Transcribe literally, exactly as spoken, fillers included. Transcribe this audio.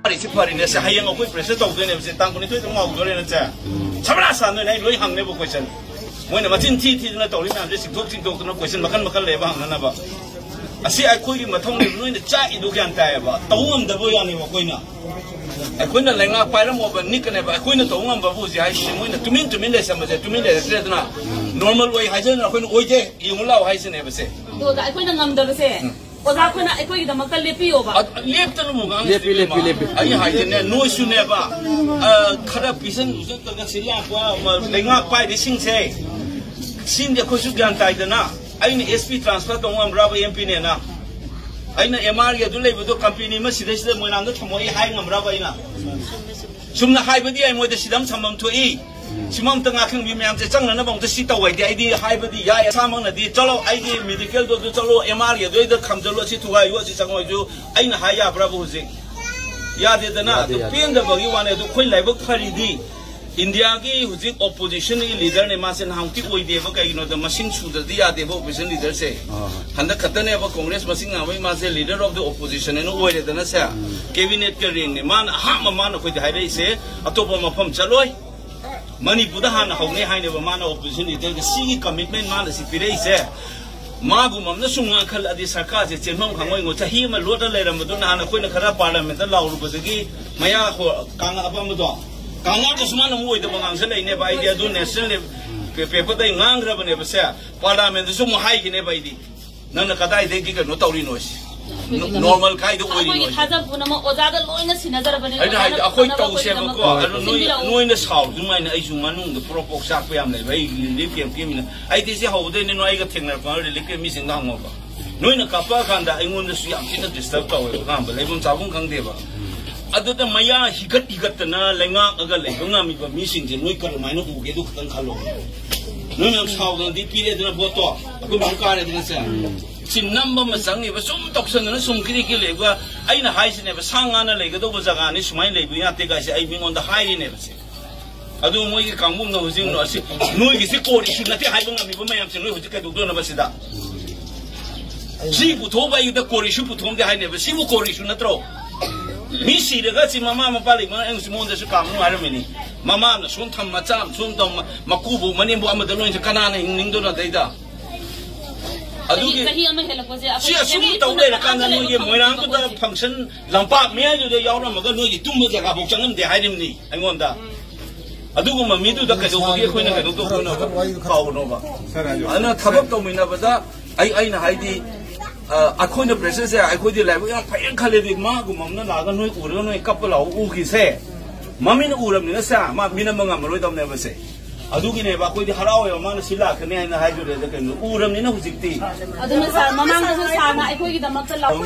ꯐꯔꯤꯁꯤ ꯐꯔꯤꯅꯦ ꯁꯦ, ꯍꯌꯦꯡ ꯑꯩꯈꯣꯏ ꯄ꯭ꯔꯦꯁꯔ ꯇꯧꯗꯣꯏꯅꯦꯕ ꯁꯦ, ꯇꯥꯡ ꯀꯨꯟꯅꯤꯊꯣꯏꯗ ꯑꯃꯨꯛ ꯍꯧꯗꯣꯔꯦꯅ ꯁꯦ꯫ ꯁꯕꯅꯥꯁ ꯁꯥꯟꯗꯣꯏꯅꯦ, ꯑꯩ ꯂꯣꯏ ꯍꯪꯅꯦꯕ ꯀꯣꯏꯁꯟ꯫ ꯃꯣꯏꯅ ꯃꯆꯤꯟ ꯊꯤ ꯊꯤꯗꯅ ꯇꯧꯔꯤ ꯃꯌꯥꯝꯁꯦ ꯆꯤꯡꯊꯣꯛ ꯆꯤꯡꯊꯣꯛꯇꯅ ꯀꯣꯏꯁꯟ ꯃꯈꯜ ꯃꯈꯜ ꯂꯩꯕ ꯍꯪꯅꯅꯕ꯫ ꯑꯁꯤ ꯑꯩꯈꯣꯏꯒꯤ ꯃꯊꯧꯅꯦꯕ, ꯅꯣꯏꯅ ꯆꯥꯛꯏꯗꯣ ꯒ꯭ꯌꯥꯟ ꯇꯥꯏꯌꯦꯕ, ꯇꯧ ꯉꯝꯗꯕ ꯌꯥꯅꯦꯕ ꯑꯩꯈꯣꯏꯅ꯫ ꯑꯩꯈꯣꯏꯅ ꯂꯩꯉꯥꯛ ꯄꯥꯏꯔꯝꯃꯣꯕ ꯅꯤꯛꯀꯅꯦꯕ, ꯑꯩꯈꯣꯏꯅ ꯇꯧ ꯉꯝꯕꯕꯨ ꯍꯧꯖꯤꯛ ꯍꯥꯏꯁꯤ ꯃꯣꯏꯅ ꯇꯨꯃꯤꯟ ꯇꯨꯃꯤꯟ ꯂꯩꯁꯟꯕꯁꯦ, ꯇꯨꯃꯤꯟ ꯂꯩꯔꯛꯇ꯭ꯔꯦꯗꯅ, ꯅꯣꯔꯃꯦꯜ ꯑꯣꯏ ꯍꯥꯏꯖꯗꯅ ꯑꯩꯈꯣꯏꯅ ꯑꯣꯏꯗꯦ ꯌꯦꯡꯉꯨ ꯂꯥꯛꯑꯣ ꯍꯥꯏꯁꯤꯅꯦꯕ ꯁꯦ꯫ ꯑꯗꯣ ꯑꯣꯖꯥ, ꯑꯩꯈꯣꯏꯅ ꯉꯝꯗꯕꯁꯦ, ꯎꯝ꯫ ꯑꯣꯖꯥ ꯑꯩꯈꯣꯏꯅ ꯑꯩꯈꯣꯏꯒꯤꯗꯃꯛꯇ ꯂꯦꯞꯄꯤꯌꯣꯕ꯫ ꯑ, ꯂꯦꯞꯇꯅꯕꯨ ꯉꯥꯡꯉꯤ ꯂꯦꯞꯄꯤ, ꯂꯦꯞꯄꯤ, ꯂꯦꯞꯄꯤ꯫ ꯑꯩ ꯍꯥꯏꯗꯤꯅꯦ, ꯅꯣꯏꯁꯨꯅꯦꯕ, ꯑ, ꯈꯔ ꯄꯤꯁꯟ ꯎꯁꯟꯗꯒ ꯁꯤ ꯂꯥꯛꯄ, ꯑꯃ, ꯂꯩꯉꯥꯛ ꯄꯥꯏꯔꯤꯁꯤꯡꯁꯦ, ꯁꯤꯡꯗꯤ ꯑꯩꯈꯣꯏꯁꯨ ꯒ꯭ꯌꯥꯟ ꯇꯥꯏꯗꯅ꯫ ꯑꯩꯅ S P transfer ꯇꯧ ꯉꯝꯕ꯭ꯔꯕ M P ꯅꯦꯅ? ꯑꯩꯅ M R ꯒꯤ ꯑꯗꯨ ꯂꯩꯕꯗꯣ ꯀꯝꯄꯦꯅꯤ ꯑꯃ ꯁꯤꯗꯩꯁꯤꯗ ꯃꯣꯏꯔꯥꯡꯗ ꯊꯝꯃꯣ ꯑꯩ ꯍꯥꯏ ꯉꯝꯕ꯭ꯔꯕ ꯑꯩꯅ? ꯆꯨꯝꯅ ꯍꯥꯏꯕꯗꯤ ꯑꯩ ꯃꯣꯏꯗ ꯁꯤꯗ ꯑꯃ ꯊꯝꯐꯝ ꯊꯣꯛꯏ꯫ ꯁꯤꯃ ꯑꯝꯇ ꯉꯥꯛꯈꯪꯕꯤ ꯃꯌꯥꯝꯁꯦ ꯆꯪꯅꯅꯕ ꯑꯝꯇ ꯁꯤ ꯇꯧ ꯍꯥꯏꯗꯤ ꯑꯩꯗꯤ ꯍꯥꯏꯕꯗꯤ ꯌꯥꯏ꯫ ꯑꯁꯥꯃꯛꯅꯗꯤ ꯆꯠꯂꯣ, ꯑꯩꯒꯤ ꯃꯦꯗꯤꯀꯦꯜꯗꯣ ꯑꯗꯨ ꯆꯠꯂꯣ, M R ꯒꯤ ꯑꯗꯨ ꯑꯩꯗ ꯈꯥꯝꯖꯜꯂꯣ, ꯑꯁꯤ ꯊꯨꯒꯥꯏꯌꯨ, ꯑꯁꯤ ꯆꯪꯉꯣꯏꯁꯨ ꯑꯩꯅ ꯍꯥꯏ ꯌꯥꯕ꯭ꯔꯕ ꯍꯧꯖꯤꯛ? ꯌꯥꯗꯦꯗꯅ꯫ ꯌꯥꯗꯦ, ꯑꯗꯨ ꯌꯥꯗꯦ꯫ ꯄꯦꯟꯗꯕꯒꯤ ꯋꯥꯅꯦ꯫ ꯑꯗꯨ ꯑꯩꯈꯣꯏ ꯂꯥꯏꯕꯛ ꯐꯔꯤꯗꯤ ꯏꯟꯗꯤꯌꯥꯒꯤ ꯍꯧꯖꯤꯛ ꯑꯣꯄꯣꯖꯤꯁꯟꯒꯤ ꯂꯤꯗꯔꯅꯦ ꯃꯥꯁꯦ, ꯅꯍꯥꯟꯃꯨꯛꯇꯤ ꯑꯣꯏꯗꯦꯕ꯫ ꯀꯩꯒꯤꯅꯣꯗ ꯃꯁꯤꯡ ꯁꯨꯗ꯭ꯔꯗꯤ ꯌꯥꯗꯦꯕ ꯑꯣꯄꯣꯖꯤꯁꯟ ꯂꯤꯗꯔꯁꯦ꯫ ꯑꯥ꯫ ꯍꯟꯗꯛ ꯈꯛꯇꯅꯦꯕ ꯀꯣꯡꯒ꯭ꯔꯦꯁ ꯃꯁꯤꯡ ꯌꯥꯝꯕꯩ ꯃꯥꯁꯦ leader of the opposition ꯍꯥꯏꯅ ꯑꯣꯏꯔꯦꯗꯅ ꯁꯦ꯫ ꯎꯝ꯫ ꯀꯦꯕꯤꯅꯦꯠꯀ ꯔꯦꯡꯅꯦ꯫ ꯃꯥꯅ ꯑꯍꯥꯟꯕ ꯃꯥꯅ ꯑꯩꯈꯣꯏꯗ ꯍꯥꯏꯔꯛꯏꯁꯦ, "ꯑꯇꯣꯞꯄ ꯃꯐꯝ ꯆꯠꯂꯣꯏ, ꯃꯅꯤꯄꯨꯔꯗ ꯍꯥꯟꯅ ꯍꯧꯅꯤ" ꯍꯥꯏꯅꯦꯕ ꯃꯥꯅ ꯑꯣꯄꯣꯖꯤꯁꯟ ꯂꯤꯗꯔꯒ꯫ ꯁꯤꯒꯤ ꯀꯃꯤꯠꯃꯦꯟ ꯃꯥꯅ ꯁꯤ ꯄꯤꯔꯛꯏꯁꯦ꯫ ꯃꯥꯒꯨꯝꯕ ꯑꯃꯅ ꯁꯨꯝ ꯉꯥꯡꯈꯠꯂꯛꯑꯗꯤ ꯁꯔꯀꯥꯔꯁꯦ ꯆꯦꯟꯐꯝ ꯈꯪꯉꯣꯏꯉꯣ꯫ ꯆꯍꯤ ꯑꯃ ꯂꯣꯠꯅ ꯂꯩꯔꯝꯕꯗꯣ ꯅꯍꯥꯟ ꯑꯩꯈꯣꯏꯅ ꯈꯔ ꯄꯥꯔꯂꯤꯌꯥꯃꯦꯟꯠꯇ ꯂꯥꯎꯔꯨꯕꯗꯒꯤ ꯃꯌꯥ ꯍꯣ-, ꯀꯥꯡꯉꯛꯑꯕ ꯑꯃꯗꯣ, ꯀꯥꯡꯉꯛꯑꯒꯁꯨ ꯃꯥꯅ ꯑꯃꯨꯛ ꯑꯣꯏꯗꯕ ꯉꯥꯡꯁꯜꯂꯛꯏꯅꯦꯕ꯫ ꯑꯩꯗꯤ ꯑꯗꯨ ꯅꯦꯁꯅꯦꯜ ꯄꯦ-, ꯄꯦꯄꯔꯗ ꯑꯩ ꯉꯥꯡꯈ꯭ꯔꯕꯅꯦꯕ ꯁꯦ, ꯄꯥꯔꯂꯤꯌꯥꯃꯦꯟꯠꯇꯁꯨ ꯑꯃꯨꯛ ꯍꯥꯏꯈꯤꯅꯦꯕ ꯑꯩꯗꯤ꯫ ꯅꯪꯅ ꯀꯗꯥꯏꯗꯒꯤ ꯀꯩꯅꯣ ꯇꯧꯔꯤꯅꯣ ꯁꯤ? ꯅꯣꯔꯃꯦꯜ ꯀꯥꯏꯗ ꯑꯣꯏꯔꯤꯅꯣ? ꯑꯩꯈꯣꯏꯒꯤ ꯊꯥꯖꯕ ꯄꯨꯝꯅꯃꯛ ꯑꯣꯖꯥꯗ ꯂꯣꯏꯅ ꯁꯤꯟꯅꯖꯔꯕꯅꯦ꯫ ꯑꯩꯅ ꯍꯥꯏꯗꯤ, ꯑꯣꯖꯥꯅ ꯑꯩꯈꯣꯏ ꯐꯅꯕ ꯇꯧꯁꯦꯕꯀꯣ, ꯑꯩꯈꯣꯏꯒꯤꯗꯃꯛ ꯑꯗꯣ ꯅꯣꯏ, ꯁꯤꯟꯕꯤꯔꯛꯎ꯫ ꯅꯣꯏꯅ ꯁꯥꯎꯔꯤꯗꯨꯃꯥꯏꯅ ꯑꯩꯁꯨ ꯃꯅꯨꯡꯗ ꯄ꯭ꯔꯣꯛ ꯄ꯭ꯔꯣꯛ ꯆꯥꯛꯄ ꯌꯥꯝ ꯂꯩꯕ꯫ ꯑꯩ ꯔꯤꯂꯤꯐ ꯀꯦꯝꯞꯀꯤ ꯃꯤꯅ, ꯑꯩꯗꯤ ꯁꯤ ꯍꯧꯕꯗꯩꯅꯦ ꯅꯣꯏ ꯑꯩꯒ ꯊꯦꯡꯅꯔꯛꯄ ꯔꯤꯂꯤꯐ ꯀꯦꯝꯞ ꯃꯤꯁꯤꯡꯗ ꯍꯪꯉꯣꯕ꯫ ꯅꯣꯏꯅ ꯀꯥꯞꯄꯛꯑꯀꯥꯟꯗ ꯑꯩꯉꯣꯟꯗꯁꯨ ꯌꯥꯝ ꯊꯤꯅ ꯗꯤꯁꯇꯔꯕ ꯇꯧꯋꯦꯕ, ꯑꯍꯥꯟꯕ ꯂꯩꯐꯝ ꯆꯥꯐꯝ ꯈꯪꯗꯦꯕ꯫ ꯑꯗꯨꯗ ꯃꯌꯥ ꯍꯤꯒꯠ ꯍꯤꯒꯠꯇꯅ ꯂꯩꯉꯥꯛꯑꯒ ꯂꯩꯕ ꯉꯝꯃꯤꯕ ꯃꯤꯁꯤꯡꯁꯦ ꯅꯣꯏ ꯀꯔꯝꯍꯥꯏꯅ ꯎꯒꯦ? ꯑꯗꯨ ꯈꯛꯇꯪ ꯈꯜꯂꯣ꯫ ꯅꯣꯏ ꯃꯌꯥꯝ ꯁꯥꯎꯗꯅꯗꯤ ꯄꯤꯔꯦꯗꯅ ꯚꯣꯠꯇꯣ, ꯑꯩꯈꯣꯏ ꯃꯌꯥꯝ ꯀꯥꯔꯦꯗꯅ ꯁꯦ꯫ ꯁꯤ ꯅꯝꯕ ꯑꯃ ꯆꯪꯉꯤꯕ, ꯁꯨꯝ ꯇꯧꯁꯟꯗꯅ ꯁꯨꯝ ꯀꯤꯔꯤ ꯀꯤꯔꯤ ꯂꯩꯕ꯫ ꯑꯩꯅ ꯍꯥꯏꯁꯤꯅꯦꯕ, ꯁꯥ ꯉꯥꯅ ꯂꯩꯒꯗꯧꯕ ꯖꯒꯥꯅꯤ, ꯁꯨꯃꯥꯏꯅ ꯂꯩꯕ ꯌꯥꯗꯦ ꯀꯥꯏꯁꯦ ꯑꯩ ꯃꯤꯉꯣꯟꯗ ꯍꯥꯏꯔꯤꯅꯦꯕ ꯁꯦ꯫ ꯑꯗꯨ ꯃꯣꯏꯒꯤ ꯀꯥꯡꯕꯨꯅ ꯍꯧꯖꯤꯛ ꯑꯁꯤ ꯅꯣꯏꯒꯤꯁꯤ core issue ꯅꯠꯇꯦ ꯍꯥꯏꯕ ꯉꯝꯃꯤꯕ ꯃꯌꯥꯝꯁꯦ ꯅꯣꯏ ꯍꯧꯖꯤꯛ ꯀꯩꯗꯧꯗꯣꯏꯅꯣꯕ ꯁꯤꯗ? ꯁꯤ ꯄꯨꯊꯣꯛꯑꯕ ꯑꯩꯒꯤꯗ core issue ꯄꯨꯊꯣꯛꯑꯝꯗꯦ ꯍꯥꯏꯅꯦꯕ꯫ ꯁꯤꯕꯨ core issue ꯅꯠꯇ꯭ꯔꯣ? ꯃꯤ ꯁꯤꯔꯒ ꯁꯤ ꯃꯃꯥ ꯃꯄꯥ ꯂꯩꯕꯅ ꯑꯩꯅꯁꯨ ꯃꯉꯣꯟꯗꯁꯨ ꯀꯥꯝꯅꯨ ꯍꯥꯏꯔꯝꯃꯤꯅꯤ꯫ ꯃꯃꯥꯅ ꯁꯨꯝ ꯊꯝ, ꯃꯆꯥ ꯁꯨꯝ ꯇꯧ, ꯃ-, ꯃꯀꯨꯕꯨ ꯃꯅꯦꯝꯕꯨ ꯑꯃꯗ ꯂꯣꯏꯅ ꯀꯅꯥꯅ ꯍꯤꯡꯅꯤꯡꯗꯣꯏꯅꯣ ꯑꯗꯩꯗ? ꯑꯗꯨꯒꯤ ꯆꯍꯤ ꯑꯃ ꯍꯦꯜꯂꯛꯄꯁꯦ ꯁꯤ ꯑꯩꯈꯣꯏ ꯑꯁꯨꯝ family ꯇꯧ ꯄꯨꯟꯅ ꯂꯩꯔꯀꯥꯟꯗ ꯍꯥꯟꯅ ꯅꯣꯏꯒꯤ ꯂꯩꯕ ꯃꯣꯏꯔꯥꯡꯗꯨꯗ ꯐꯪꯗꯕ ꯑꯩꯈꯣꯏ꯫ Function ꯂꯝꯄꯥꯛ ꯃꯌꯥꯏꯗꯨꯗ ꯌꯥꯎꯔꯝꯃꯒ ꯅꯣꯏꯒꯤ ꯇꯨꯝꯕ ꯖꯒꯥꯐꯥꯎ ꯆꯪꯉꯝꯗꯦ ꯍꯥꯏꯔꯤꯕꯅꯤ ꯑꯩꯉꯣꯟꯗ꯫ ꯑꯗꯨꯒꯨꯝꯕ ꯃꯤꯗꯨꯗ ꯀꯩꯗꯧꯕꯒꯤ ꯑꯩꯈꯣꯏꯅ ꯀꯩꯅꯣ ꯇꯧꯗꯣꯏꯅꯣꯕ? ꯀꯥꯎꯅꯣꯕ? ꯑꯗꯨꯅ ꯊꯕꯛ ꯇꯧꯃꯤꯟꯅꯕꯗ ꯑꯩ, ꯑꯩꯅ ꯍꯥꯏꯗꯤ, ꯑ, ꯑꯩꯈꯣꯏꯅ pressure ꯁꯦ ꯑꯩꯈꯣꯏꯗꯤ ꯂꯥꯏꯕꯛ ꯌꯥꯝ ꯐꯩꯌꯦꯅ ꯈꯜꯂꯦꯗꯤ, ꯃꯥꯒꯨꯝꯕ ꯑꯃꯅ ꯂꯥꯛꯑꯒ ꯅꯣꯏ ꯎꯔꯒ ꯅꯣꯏ ꯀꯞꯄ ꯂꯥꯎ ꯎꯈꯤꯁꯦ, ꯃꯃꯤꯅ ꯎꯔꯕꯅꯤꯅ ꯁꯦ, ꯃꯥ ꯃꯤꯅꯝꯕ ꯉꯝꯃꯔꯣꯏꯗꯕꯅꯦꯕ ꯁꯦ꯫ ꯑꯗꯨꯒꯤꯅꯦꯕ ꯑꯩꯈꯣꯏꯗꯤ ꯍꯔꯥꯎꯋꯦꯕ, ꯃꯥꯅ ꯁꯤ ꯂꯥꯛꯀꯅꯤ ꯍꯥꯏꯅ ꯍꯥꯏꯗꯨꯗ ꯀꯩꯅꯣ ꯎꯔꯕꯅꯤꯅ ꯍꯧꯖꯤꯛꯇꯤ꯫ ꯑꯗꯨꯅ ꯁꯥꯔ, ꯃꯃꯥꯡꯗꯁꯨ ꯁꯥꯔꯅ ꯑꯩꯈꯣꯏꯒꯤꯗꯃꯛꯇ ꯂꯥꯎ-